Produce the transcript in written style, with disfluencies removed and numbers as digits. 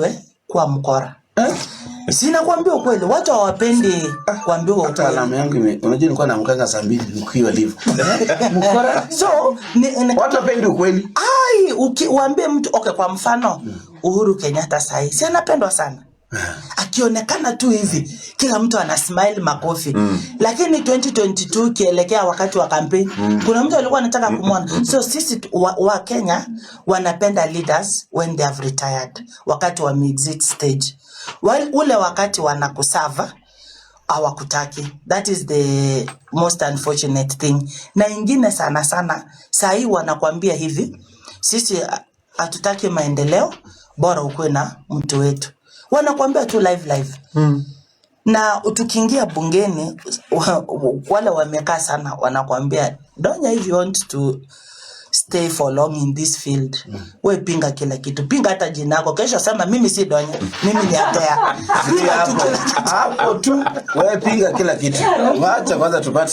Upendwe, kuwa mkora. Si nakwambia ukweli, watu hawapendi kuambiwa Hata ukweli. Alarm yangu unajua nilikuwa naamkanga saa 2 nikiwa live. Mkora. So ni Watu wapendi ukweli. Ai, uambie mtu, okay, kwa mfano Uhuru Kenyatta sahi si anapendwa sana? Akionekana tu hivi, kila mtu ana smile, makofi. Lakini 2022 ikielekea wakati wa kampeni, kuna mtu alikuwa anataka kumwona? So sisi wa Kenya wanapenda leaders when they have retired, wakati wa exit stage. While ule wakati wanakuserve, hawakutaki. That is the most unfortunate thing. Na ingine sana sana, saa hii wanakwambia hivi, sisi hatutaki maendeleo, bora ukuwe na mtu wetu. Wanakwambia tu live live. Na tukiingia bungeni, wale wamekaa sana wanakwambia, "Donya, if you want to stay for long in this field, we pinga kila kitu, pinga hata jina yako. Kesho sema, 'Mimi si Donya, mimi ni Atea.' Pinga tu Hapo kila kitu." hapo tu, wewe pinga kila kitu. Wacha kwanza tupate